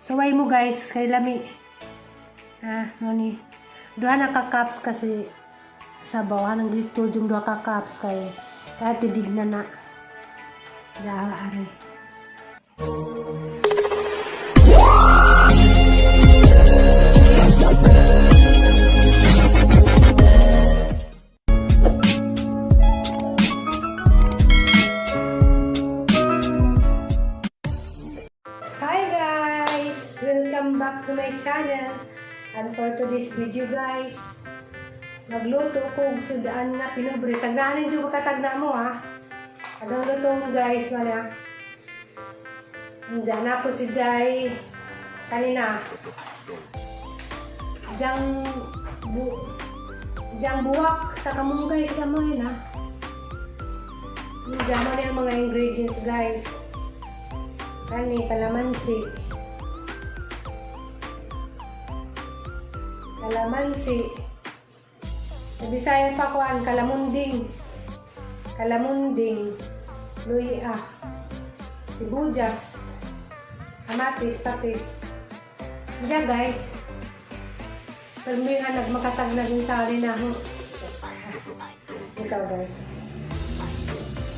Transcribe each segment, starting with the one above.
Suway mo, guys, kay lami. Ah, mo ni. Duha na ka cups kasi sabaw anang gusto yung duha ka cups kay kahit tidig na na. Dahil ari. Hi guys! Welcome back to my channel. And for today's video, guys, magluto ko og sudaan nga pinubre. Tagnaanin dyan katagna mo ha. Agang luto mo, guys, wala. Diyan na po si Jai kanina. Diyang bu Diyang buwak sa kamunggay kita mo yun ha. Diyan mo na yung mga ingredients, guys. Kani, kalamansi. Kalamansi. Sa Bisaya pa kuan, kalamunding. Kalamunding. Luya. Sibuyas. Kamatis, patis. Diyan, guys. Pagmihan, nagmakatag na din sa na ho. Ikaw, guys.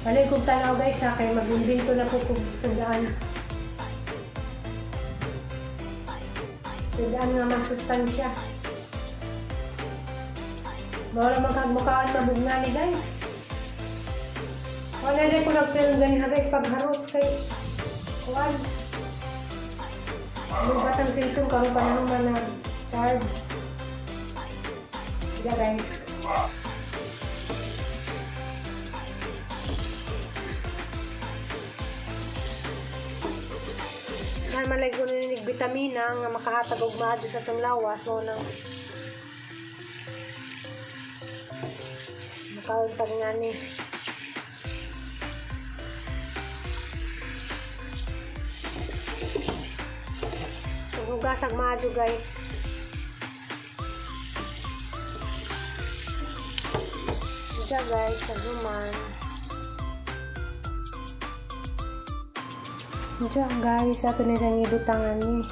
Balik kong tanaw, guys, ha, kay mag-imbento na po kung sandaan. Sandaan nga masustansya. Bawal man kag mukhaan mabugna ni, guys. Wala na ko nag-film ganyan guys pagharos kay kuan. Lubat ang cellphone karon pa naman na charge. Yeah, guys. Yan malay ko ni vitamina nga makahatag og maadyo sa atong lawas mo nang makauntag nga ni. Hugasag maadyo, guys. Siya, guys, saguman. Diyan, guys, ato na siyang ibutangan ni.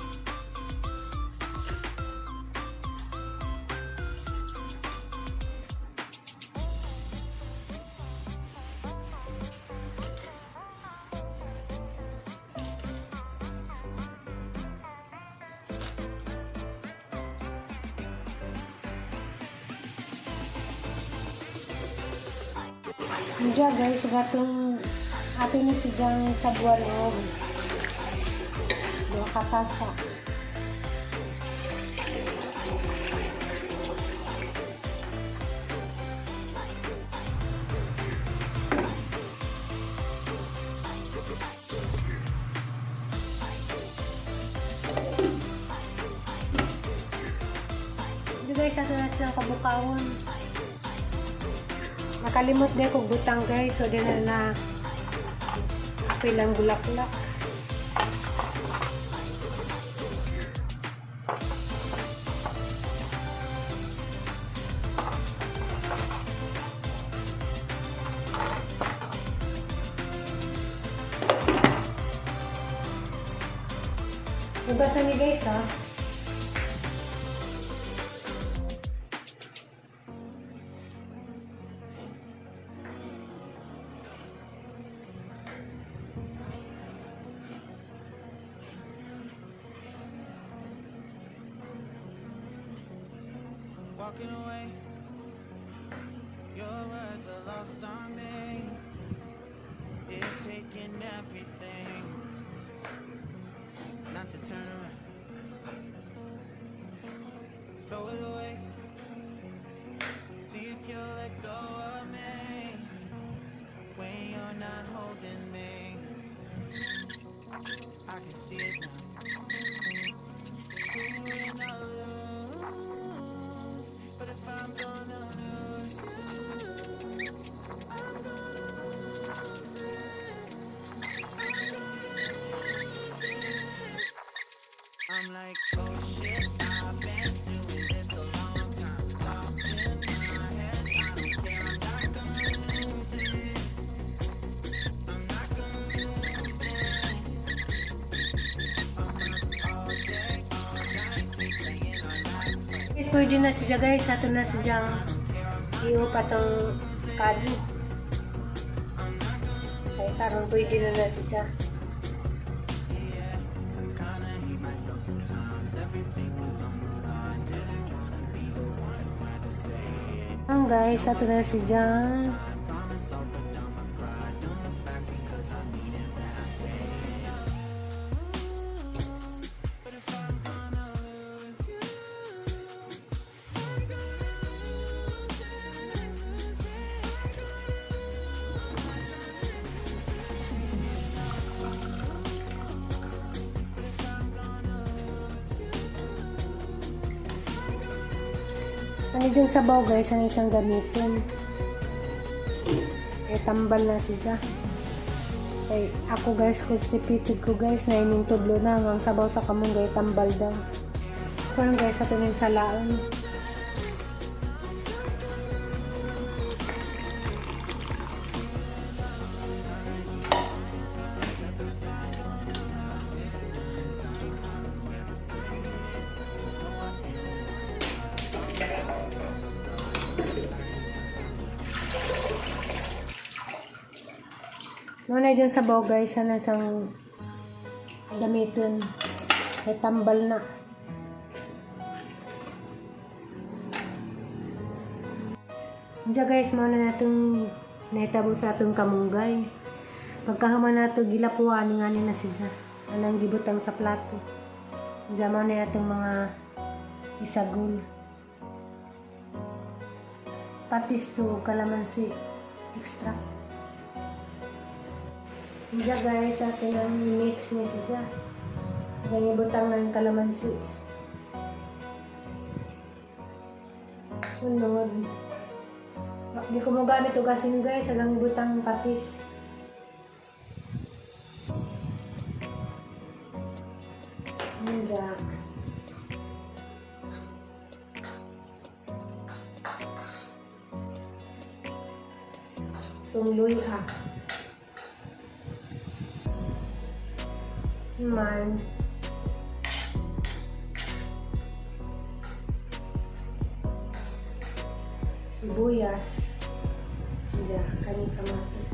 Diyan, guys, gatong ato ni si Jang sabuan og duha ka tasa. Hindi, guys, ato na silang kabukawon. Nakalimot din kog butang, guys, so di na na pilang bulaklak. Hugasan ni, guys, ha. Walking away. Your words are lost on me. It's taking everything not to turn around. Throw it away. See if you'll let go of me when you're not holding me. I can see it now. We win or lose, but if I'm gonna lose you, I'm gonna lose it. I'm gonna lose it. I'm like, oh shit, I've been doing this a long time. Lost in my head, I don't care, I'm not gonna lose it. I'm not gonna lose it. I'm up all day. Guys, pwede na siya, guys. Ato na siyang iyo patong kaju. Kaya karon pwede na na siya. Kinda hate myself sometimes. Everything was on the line. Didn't wanna be the one who had to say it. Ang guys, ato na siyang I promise I'll put down my pride. Don't look back because I mean it when I say it. But if I'm gonna lose you, I'm gonna lose it, lose it. But if I'm gonna lose you, Ano yung sabaw, guys, ano siyang gamitin. Eh, tambal na siya. Ay, ako, guys, constipated ko, guys, na ining tudlo na ang sabaw sa kamunggay tambal daw. Karon, guys, ato yung salaon. Mao na dyan sabaw, guys, ano siyang gamitin. Ay, tambal na. Diyan, guys, mao na natong nahitabo sa atong kamunggay. Pagkahuman nato gilapuan nga ni na siya. Anang gibutang sa plato. Diyan mao na atong mga isagol. Patis to kalamansi extract. Diyan, guys, atin ang mix niya siya. Ganyan butang ng kalamansi. Sunod. Di ko mo gamit og asin, guys, agang butang patis. Diyan. Itong luya. Man. Sibuyas. Diyan, kani kamatis.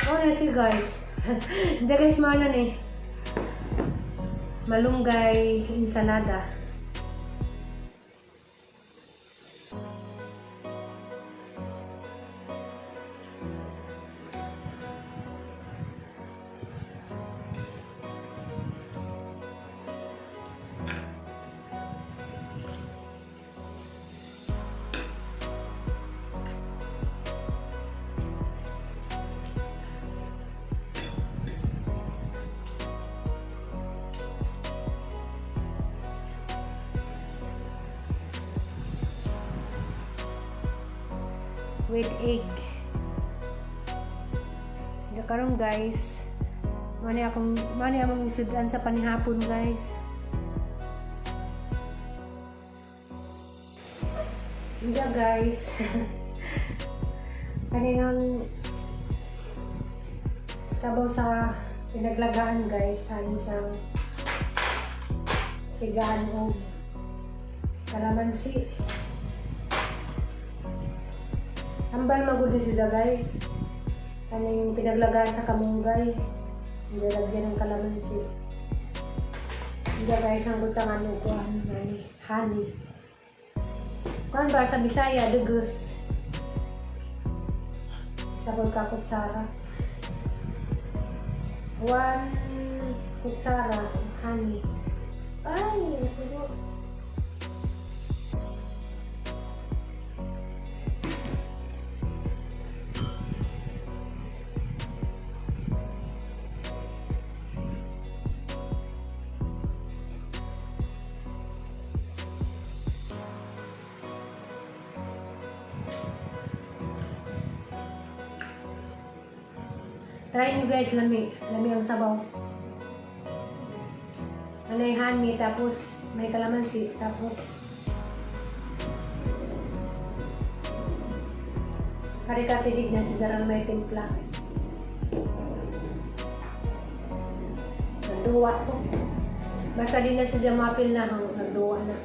Oh, yes, you guys. Diyan, guys, mao na ni. Malunggay ensalada. With egg. Diyan karon, guys, mao ni among isudan sa panihapon, guys. Diyan, guys. Kaninang sabaw sa pinaglagaan, guys, ani sang tigaan og kalamansi. Tambal magud siya, guys. Kaning pinaglagaan sa kamunggay. Nilalagyan ng kalamansi. Diyan, guys, ang butang ano ko, ano nani, honey. Kuan ba sa Bisaya, dugos. Isa ko ka kutsara. 1 kutsara, honey. Ay, natulo. Try nyo, guys, lami. Lami ang sabaw. Anay honey, tapos may kalamansi, tapos karikatidig na si Jaral may timpla. Nagduwa ko. Basta di na siya mapil na, nagduwa na.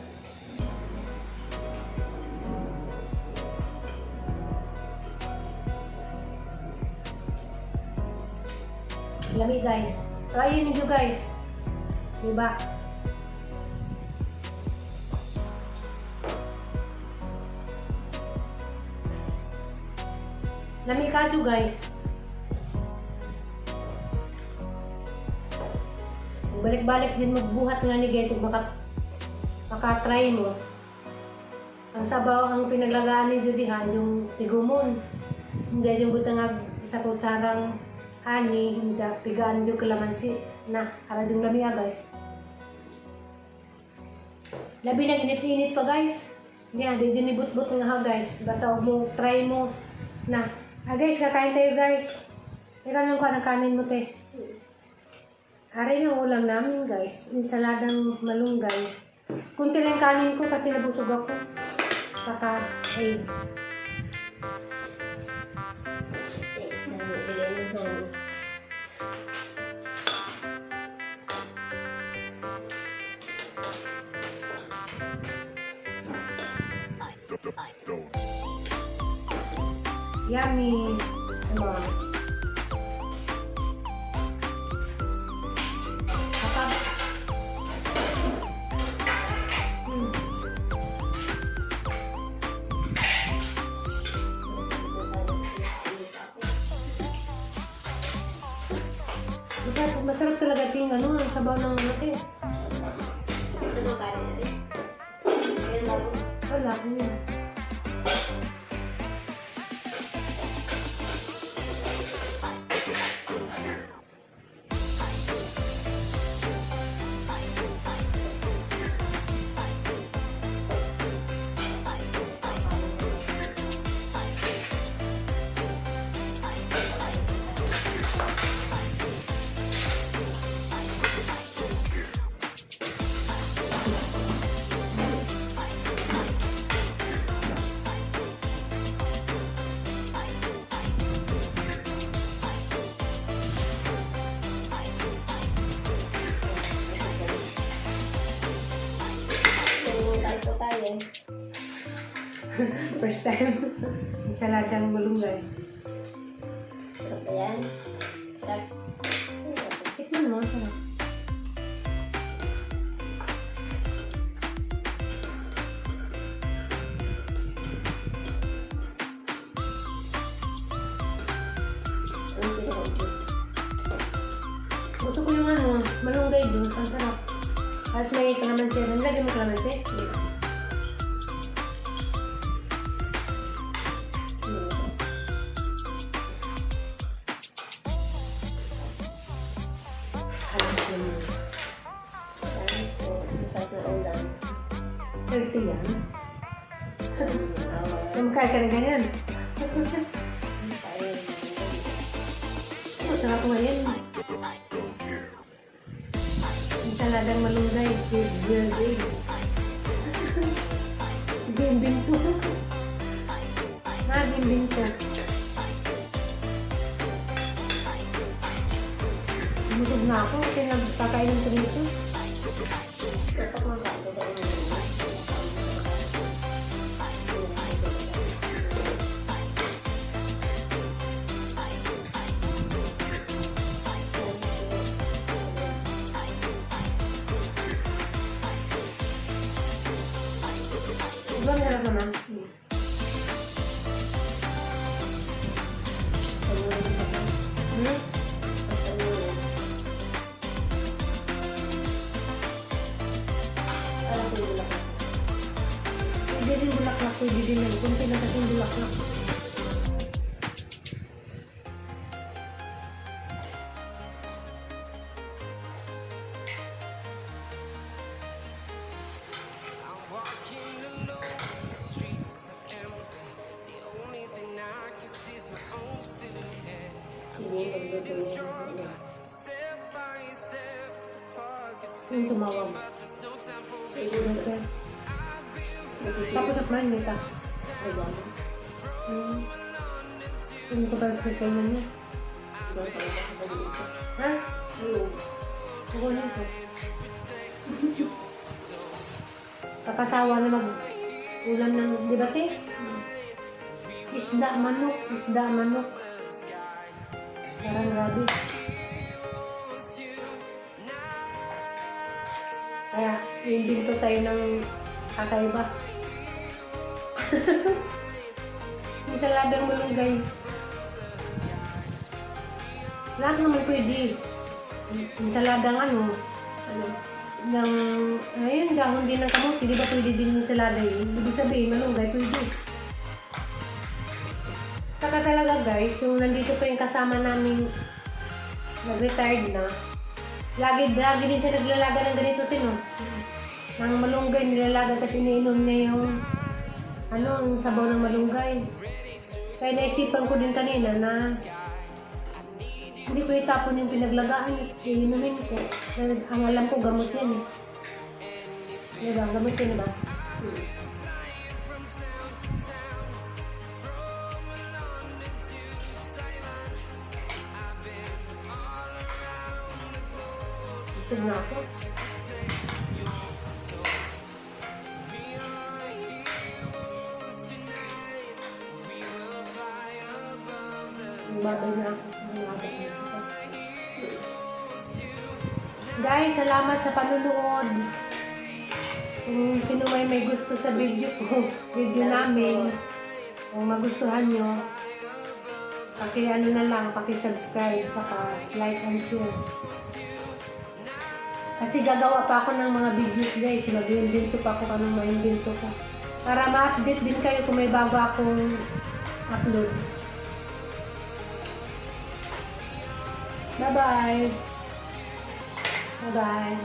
Lami, guys. So ayun ninyo, guys. Diba? Lami kaayo, guys. Balik-balik din magbuhat nga ni, guys, ug maka-try mo. Ang sabaw ang pinaglagaan ni Judy ha, yung tigumon. Hindi yung butang isa kutsarang honey, hindi pigaan yung kalamansi na ara yung lami guys. Labi nang init-init pa, guys. Hindi di dyan ibut-but nga ha, guys. Basta og mo try mo na. Ah, guys, kakain tayo, guys. Ikaw nang kuha ng kanin mo, te. Ari ng ulam namin, guys. Ensaladang malunggay. Kunti lang kanin ko kasi nabusog ako. Saka egg. Isang bigay ng honey. Yummy. Ano? Kapag. Masarap, masarap talaga ito yung ano, ang sabaw ng ano eh. Ito mo kanin natin. Ayan bago. Wala, ano yun. Kain po tayo eh. First time. Ensaladang malunggay. Sarap ba yan? Sarap. Tikman mo, sarap. Ang sinuot. Gusto ko yung ano, malunggay doon. Ang sarap. At may kalamansi. Nilagyan mo kalamansi? Hindi. Alas naman. Ayan po. Masarap na ulam. Healthy yan. Awa. Kumakain ka na ganyan. Tayo. Masarap nga yan. Ensaladang malunggay with grilled egg. Gimbinto. Na, gimbinto. Busog na ako kasi nagpakainin ko dito. Dapat kumakain ka ba ng Diba masarap naman? Hmm? Pwede rin bulaklak, pwede din yan. Kunti lang kasi yung bulaklak. I'm walking alone, the streets are empty. The only thing I can see is my own silhouette. I'm getting stronger, step by step. The clock is Yung tumawag. ticking, but there's no time for regrets. I've been Tapos at may ta. Hindi ko ba kainan niya? Ha? Kukunin ko. Kakasawa na mag ulam ng, di ba, te? Isda, manok, isda, manok. Parang grabe. Kaya, iimbento tayo ng kakaiba. Ensaladang malunggay. Lahat naman pwede. Ensaladang ano, Ano? Ng, ayun, dahon din ng kamote. Di ba pwede din ensalada yun? Ibig sabihin, malunggay, pwede. Saka talaga, guys, yung nandito pa yung kasama naming nag-retired na, lagi, lagi din siya naglalaga ng ganito din, no? Ng malunggay, nilalaga at iniinom niya yung, ano, yung sabaw ng malunggay. Kaya naisipan ko din kanina na hindi ko itapon yung pinaglagaan, iinumin ko. Dahil ang alam ko, gamot yan eh. Diba? Gamot yan, diba? Busog na ako. Babay na ako. Babay na ako. Guys, salamat sa panunood. Kung sino may gusto sa video ko, video namin, kung magustuhan nyo, paki ano na lang, paki-subscribe, saka like and share. Kasi gagawa pa ako ng mga videos, guys. Mag-invento pa ako kung anong ma-invento ko. Para ma-update din kayo kung may bago akong upload. Bye-bye! Bye-bye!